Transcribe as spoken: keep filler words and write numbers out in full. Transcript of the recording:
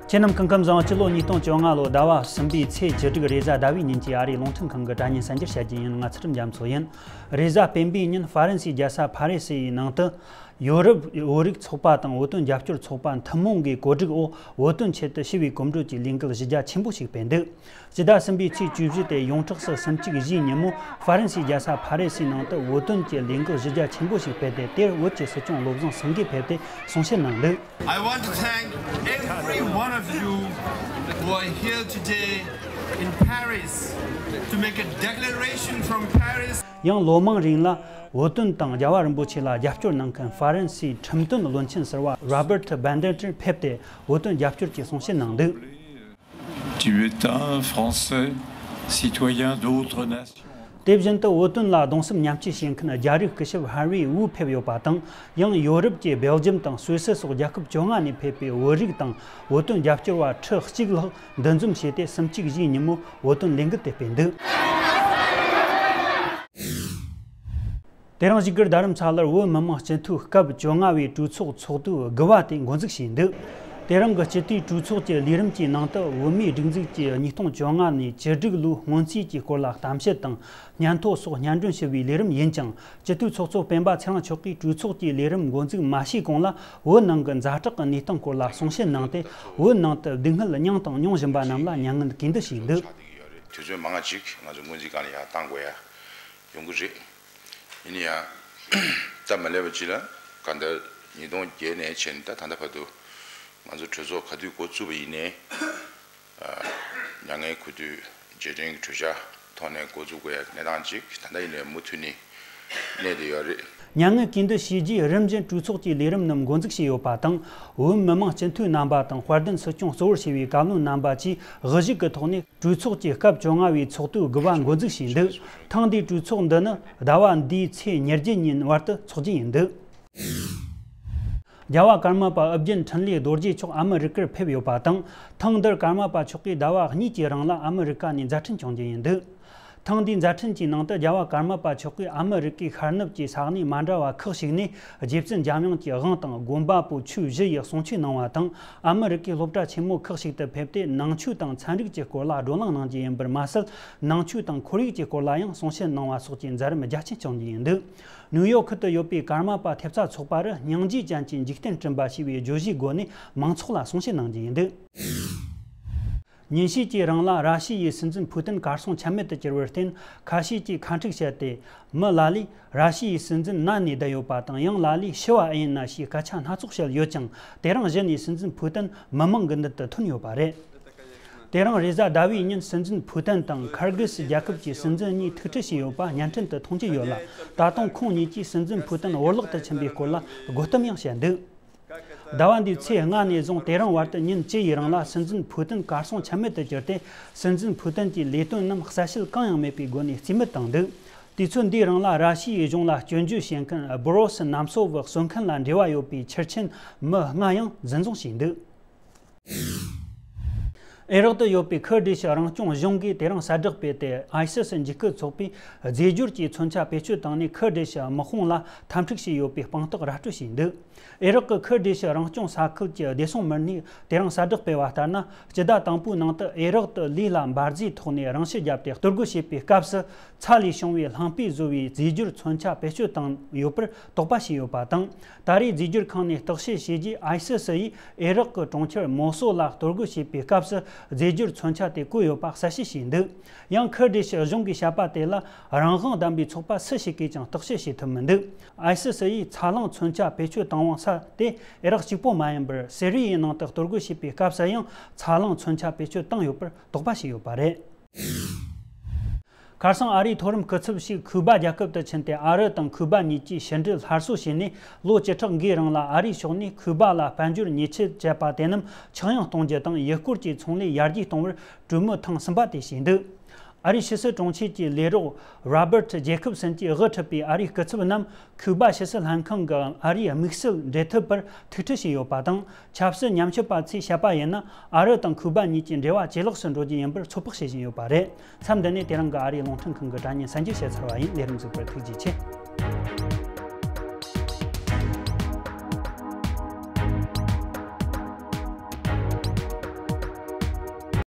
ཁྱེད་རྣམས་སྐུ་ཁམས་བཟང་། སྤྱི་ལོ་ཉིས་སྟོང་བཅོ་ལྔ་ལོ་ཟླ་བ་གསུམ་པའི་ཚེས་བཅུ་དྲུག་རེས་གཟའ་ཟླ་བའི་ཉིན་གྱི་ཨ་རིའི་རླུང་འཕྲིན་ཁང་གི་དྲ་བརྙན་གསར་འགྱུར་བཤད་རྒྱུ་ཡིན། ང་ཚུལ་ཁྲིམས་རྒྱ་མཚོ་ཡིན། རེས་གཟའ་སྤེན་པའི་ཉིན་ཧྥ་རན་སིའི་རྒྱལ་ས་ཕ་རི་སིའི་ནང་དུ་ཡོ་རོབ་བོད་རིགས་ཚོགས་པ་དང་བོད་དོན་རྒྱབ་སྐྱོར་ཚོགས་པ་ཐུན་མོང་གི་གོ་སྒྲིག་འོག་བོད་དོན་ཆེད་དུ་ཞི་བའི་གོམ་བགྲོད་ཀྱི་ལས་འགུལ་གཞི་རྒྱ་ཆེན་པོ་ཞིག་སྤེལ་འདུག་སྤྱི་ཟླ་གསུམ་པའི་ཚེས་བཅུ་བཞི་དེ་ཡོངས་གྲགས་སུ་སུམ་གཅིག་བཞིའི་ཉིན་མོ་ཧྥ་རན་སིའི་རྒྱལ་ས་ཕ་རི་སིའི་ནང་དུ་བོད་དོན་གྱི་ལས་འགུལ་གཞི་རྒྱ་ཆེན་པོ་ཞིག་སྤེལ་ཏེ། དེར་བོད་ཀྱི་སྲིད་སྐྱོང་བློ་བཟང་སེང་གེ་ཕེབས་ཏེ་གསུང་བཤད་གནང་འདུག I want to thank every one of you who are here today in Paris to make a declaration from Paris. ཡང་ལོ་མང་རིང་ལ་བོད་དོན་དང་རྒྱལ་བ་རིན་པོ་ཆེ་ལ་རྒྱབ་སྐྱོར་གནང་མཁན་ཧྥ་རན་སིའི་ཁྲིམས་དོན་བློན་ཆེན་ཟུར་པ་Robert Badinter ཕེབས་ཏེ་བོད་དོན་རྒྱབ་སྐྱོར་གྱི་གསུང་བཤད་གནང་འདུག Tibétains, Français, citoyens d'autres nations. དེ་བཞིན་དུ་བོད་དོན་ལ་གདུང་སེམས་མཉམ་སྐྱེད་བྱེད་མཁན་རྒྱ་རིགས་སྐུ་ཞབས་ཧར་ཝི་ཝུ་ཕེབས་ཡོད་པ་དང་། ཡང་ཡོ་རོབ་ཀྱི་སྦེལ་ཇམ་དང་སུད་སི་སོགས་རྒྱལ་ཁབ་བཅོ་ལྔ་ནས་ཕེབས་པའི་བོད་རིགས་དང་བོད་དོན་རྒྱབ་སྐྱོར་བ་ཁྲི་གཅིག་ལྷག་འདུ་འཛོམས་བྱས་ཏེ། གསུམ་གཅིག་བཞིའི་ཉིན་མོ་བོད་དོན་ལས་འགུལ་དེ་སྤེལ་འདུག་དེ་རིང་བཞུགས་སྒར་རྡ་རམ་ས་ལར་བོད་མི་མང་སྤྱི་འཐུས་སྐབས་བཅོ་ལྔ་བའི་གྲོས་ཚོགས་ཚོགས་དུས་དགུ་པ་དེ་འགོ་འཛུགས་བྱས་འདུག་དེ་རིང་གི་སྤྱི་འཐུས་གྲོས་ཚོགས་ཀྱི་ལས་རིམ་གྱི་ནང་དུ་བོད་མིའི་སྒྲིག་འཛུགས་ཀྱི་ཉིས་སྟོང་བཅོ་ལྔ་ནས་བཅུ་དྲུག་ལོའི་སྔོན་རྩིས་ཀྱི་སྐོར་ལ་གཏམ་བཤད་དང་སྙན་ཐོ་སོགས་སྙན་སྒྲོན་ཞུ་བའི་ལས་རིམ་ཡིན་ཅིང་། སྤྱི་འཐུས་ཚོགས་གཙོ་སྤེན་པ་ཚེ་རིང་མཆོག་གིས་གྲོས་ཚོགས་ཀྱི་ལས་རིམ་འགོ་འཛུགས་མ་བྱས་གོང་ལ་བོད་ནང་གི་ཛ་དྲག་གི་གནས་སྟངས་སྐོར་ལ་གསུང་བཤད་གནང་སྟེ། བོད་ནང་དུ་སྡུག་བསྔལ་མྱངས་དང་མྱོང་བཞིན་པ་རྣམས་ལ་མྱ་ངན་གུས་འདུད་ཞུས་འདུག་དུས་ཚོད་མང་ང་ཅིག་ང་ཚོ་སྔོན་རྩིས་ཁང་ལ་ཡར་བཏང་དགོས་ཡ་ཡོང་གི་རེད། ཡིན་ན་ཡང་། སྟབས་མ་ལེགས་པ་ཅིག་ལ་གང་ལྟར་ཉིས་སྟོང་བརྒྱད་ནས་བྱས་ནས་ད་ད་ལྟ་བར་དུ་ང་ཚོ་གྲོས་ཚོགས་ག་དུས་འགོ་བཙུགས་པ་ཡིན་ནའི། ཨ། མྱ་ངན་གུས་འདུད་རྗེས་དྲན་གྱི་གྲོས་འཆར་ཐོག་ནས་འགོ་འཛུགས་དགོས་ཡ་གི་གནས་སྟངས་ཅིག་ད་ལྟ་ཡིན་ནའི་མུ་མཐུད་ནས་གནས་བསྡད་ཡོད་རེད། མྱ་ངན་གུས་འདུད་བྱས་རྗེས་རིམ་བཞིན་གྲོས་ཚོགས་ཀྱི་ལས་རིམ་རྣམས་འགོ་འཛུགས་བྱས་ཡོད་པ་དང་། བོད་མི་མང་སྤྱི་འཐུས་རྣམ་པ་དང་དཔལ་ལྡན་སྲིད་སྐྱོང་གཙོ་བོར་བྱས་པའི་བཀའ་བློན་རྣམ་པ་བཅས་དབུ་བཞུགས་ཀྱི་ཐོག་ནས། གྲོས་ཚོགས་ཀྱི་སྐབས་བཅོ་ལྔ་བའི་ཚོགས་དུས་དགུ་པ་འགོ་འཛུགས་བྱས་འདུག་ཐེངས་འདིའི་གྲོས་ཚོགས་འདི་ནི་ཟླ་བ་འདིའི་ཚེས་ཉེར་བརྒྱད་ཉིན་བར་དུ་འཚོགས་རྒྱུ་ཡིན་འདུག་རྒྱལ་བ་ཀརྨ་པ་ཨོ་རྒྱན་འཕྲིན་ལས་རྡོ་རྗེ་མཆོག་ཨ་མི་རི་ཀར་ཕེབས་ཡོད་པ་དང་། ཐེངས་འདིར་ཀརྨ་པ་མཆོག་གིས་ཟླ་བ་གཉིས་ཀྱི་རིང་ལ་ཨ་མི་རི་ཀ་ནས་མཛད་འཕྲིན་སྐྱོང་རྒྱུ་ཡིན་འདུག་ཐེངས་འདིའི་མཛད་འཕྲིན་གྱི་ནང་དུ་རྒྱལ་བ་ཀརྨ་པ་མཆོག་གིས་ཨ་མི་རི་ཀའི་ཤར་ནུབ་ཀྱི་ས་གནས་མ་འདྲ་བ་ཁག་ཅིག་ནས་རྗེ་བཙུན་འཇམ་དབྱངས་ཀྱི་དབང་དང་དགོན་པ་པོ་ཆོས་བཞི་ཡི་གསུང་ཆོས་གནང་བ་དང་། ཨ་མི་རི་ཀའི་སློབ་གྲྭ་ཆེན་མོ་ཁག་ཅིག་ཏུ་ཕེབས་ཏེ། ནང་ཆོས་དང་ཚན་རིག་གི་སྐོར་ལ་བགྲོ་གླེང་གནང་རྒྱུ་ཡིན་པར་མ་ཟད། ནང་ཆོས་དང་ཁོར་ཡུག་གི་སྐོར་ལ་ཡང་གསུང་བཤད་གནང་བ་སོགས་ཀྱི་མཛད་རིམ་རྒྱ་ཆེན་བསྐྱངས་རྒྱུ་ཡིན་འདུག་ནིའུ་ཡོག་ཁུལ་དུ་ཡོད་པའི་ཀརྨ་པ་ཐེབས་རྩ་ཚོགས་པ་རུ་སྙིང་རྗེ་ཅན་གྱི་འཇིག་རྟེན་བསྐྲུན་པ་ཞེས་པའི་བརྗོད་གཞིའི་སྒོ་ནས་མང་ཚོགས་ལ་གསུང་བཤད་གནང་རྒྱུ་ཡིན་འདུག་ཉིན་ཤས་ཀྱི་རིང་ལ་ར་ཤི་ཡའི་སྲིད་འཛིན་ཕུ་ཏིན་གར་སོང་ཆ་མེད་དུ་གྱུར་བར་བརྟེན། ཁ་ཤས་ཀྱིས་ཁ་འཁྲིག་བྱས་ཏེ། མི་ལ་ལས་ར་ཤི་ཡའི་སྲིད་འཛིན་མནའ་ནས་བསྡད་ཡོད་པ་དང་། ཡང་ལ་ལས་ཤི་བ་ཨེ་ཡིན་ན་ཞེས་སྐད་ཆ་སྣ་ཚོགས་བཤད་ཡོད་ཀྱང་། དེ་རིང་གཞི་ནས་སྲིད་འཛིན་ཕུ་ཏིན་མི་མང་གི་མདུན་དུ་ཐོན་ཡོད་པ་རེད། དེ་རིང་རེས་གཟའ་ཟླ་བའི་ཉིན་སྲིད་འཛིན་ཕུ་ཏིན་དང་ཁར་གྷིས་རྒྱལ་ཁབ་ཀྱི་སྲིད་འཛིན་གཉིས་ཐུག་འཕྲད་བྱས་ཡོད་པ་བརྙན་འཕྲིན་དུ་མཐོང་རྒྱུ་ཡོད་ལ། ད་དུང་ཁོང་གཉིས་ཀྱིས་སྲིད་འཛིན་ཕུ་ཏིན་བོར་བརླག་ཏུ་ཕྱིན་པའི་སྐོར་ལ་དགོད་གཏམ་ཡང་བཤད་འདུག་ཟླ་བ་འདིའི་ཚེས་ལྔ་ནས་བཟུང་དེ་རིང་བར་དུ་ཉིན་བཅུ་ཡི་རིང་ལ་སྲིད་འཛིན་ཕུ་ཏིན་གར་སོང་ཆ་མེད་དུ་གྱུར་ཏེ། སྲིད་འཛིན་ཕུ་ཏིན་གྱི་ལས་དོན་རྣམས་གསལ་བཤད་གང་ཡང་མེད་པའི་སྒོ་ནས་རྩིས་མེད་བཏང་འདུག་དུས་ཚོད་འདིའི་རིང་ལ་ར་ཤི་ཡའི་གཞུང་ལ་སྐྱོན་བརྗོད་བྱེད་མཁན་སྦུ་རོ་སི་ནམ་སོ་བུ་གསོད་མཁན་ལ་འབྲེལ་བ་ཡོད་པའི་ཆར་ཆེན་མི་ལྔ་ཡང་འཛིན་བཟུང་བྱས་འདུག་ཨེ་རག་ཏུ་ཡོད་པའི་ཁུར་ཌིཤ་རང་སྐྱོང་གཞུང་གིས་དེ་རིང་གསལ་བསྒྲགས་སྤེལ་ཏེ། ཨའི་སི་སི་འཇིགས་སྐུལ་ཚོགས་པས་རྫས་སྦྱོར་གྱི་མཚོན་ཆ་བེད་སྤྱོད་བཏང་ནས་ཁུར་ཌིཤ་དམག་དཔུང་ལ་འཐབ་འཁྲུག་བྱས་ཡོད་པའི་དཔང་རྟགས་ར་སྤྲོད་བྱས་འདུག་ཨེ་རག་གི་ཁུར་ཌིཤ་རང་སྐྱོང་ས་ཁུལ་གྱི་བདེ་སྲུང་མི་སྣས་དེ་རིང་གསལ་བསྒྲགས་སྤེལ་བ་ལྟར་ན། སྤྱི་ཟླ་དང་པོའི་ནང་དུ་ཨེ་རག་ཏུ་ལུས་ལ་འབར་རྫས་ཐོགས་ནས་རང་ཤི་བརྒྱབ་སྟེ། གཏོར་རྒོལ་བྱེད་པའི་སྐབས་སུ། ཚ་ལས་བྱུང་བའི་རླངས་པས་བཟོས་པའི་རྫས་སྦྱོར་མཚོན་ཆ་བེད་སྤྱོད་བཏང་ཡོད་པར་དོགས་པ་བྱས་ཡོད་པ་དང་། ད་རེས་རྫས་སྦྱོར་ཁང་ནས་བརྟག་དཔྱད་བྱས་རྗེས། ཨའི་སི་སི་ཡིས་ཨེ་རག་གི་གྲོང་ཁྱེར་མོ་སོ་ལ་གཏོར་རྒོལ་བྱེད་པའི་སྐབས་སུ། རྫས་སྦྱོར་མཚོན་ཆ་དེ་བཀོལ་ཡོད་པ་གསལ་བཤད་བྱས་འདུག་ཡང་ཁུར་ཌིཤ་གཞུང་གིས་བཤད་པ་དེ་ལ། རང་དབང་ལྡན་པའི་ཚོགས་པ་སུ་ཞིག་གིས་ཀྱང་བརྟག་དཔྱད་བྱེད་ཐུབ་མི་འདུག་ཨའི་སི་སི་ཡིས་ཚ་རླངས་མཚོན་ཆ་བེད་སྤྱོད་བཏང་བ་ས་དེ་ཨེ་རག་གཅིག་པོ་མ་ཡིན་པར། སི་རི་ཡའི་ནང་དུ་གཏོར་རྒོལ་བྱེད་པའི་སྐབས་སུ་ཡང་ཚ་རླངས་མཚོན་ཆ་བེད་སྤྱོད་བཏང་ཡོད་པར་དོགས་པ་བྱས་ཡོད་པ་རེད། ཁ་སང་ཨ་རིའི་མཐོ་རིམ་སྐུ་ཚབ་ཞིག་ཁུ་སྦ་རྒྱལ་ཁབ་ཏུ་ཕྱིན་ཏེ། ཨ་རི་དང་ཁུ་སྦ་གཉིས་ཀྱིས་ཕྱི་འབྲེལ་སླར་གསོ་བྱས་ནས། ལོ་བཅུ་ཕྲག་འགའི་རིང་ལ་ཨ་རིའི་ཕྱོགས་ནས་ཁུ་སྦ་ལ་དཔལ་འབྱོར་ཉེས་ཆད་བཅད་པ་དེ་རྣམས་ཆག་ཡང་གཏོང་རྒྱུ་དང་། ཡུལ་སྐོར་གྱི་ཚོང་ལས་ཡར་རྒྱས་གཏོང་བར་གྲོས་མོལ་ཐེངས་གསུམ་པ་དེ་བྱས་འདུག་ཨ་རིའི་ཕྱི་སྲིད་དྲུང་ཆེ་གི་ལས་རོགས་རོ་བར་ཊི་ཇེ་ཁབ་སན་གྱིས་དབུ་ཁྲིད་པའི་ཨ་རིའི་སྐུ་ཚབ་རྣམས། ཁུ་སྦ་ཕྱི་སྲིད་ལྷན་ཁང་གི་ཨ་རིའི་དམིགས་བསལ་འབྲེལ་མཐུད་པར་ཐུག་འཕྲད་བྱས་ཡོད་པ་དང་། ཆབ་སྲིད་ཉམས་ཞིབ་པ་ཚོས་བཤད་པ་ཡིན་ན། ཨ་རི་དང་ཁུ་སྦ་གཉིས་ཀྱི་འབྲེལ་བ་ཇེ་ལེགས་སུ་འགྲོ་རྒྱུ་ཡིན་པར་ཚོད་དཔག་བྱེད་བཞིན་ཡོད་པ་རེད། མཚམས་འདི་ནས་དེ་རིང་གི་ཨ་རིའི་རླུང་འཕྲིན་ཁང་གི་དྲ་བརྙན་གསར་འགྱུར་བཤད་ཚར་བ་ཡིན། ལས་རིམ་གཟིགས་པར་ཐུགས་རྗེ་ཆེ།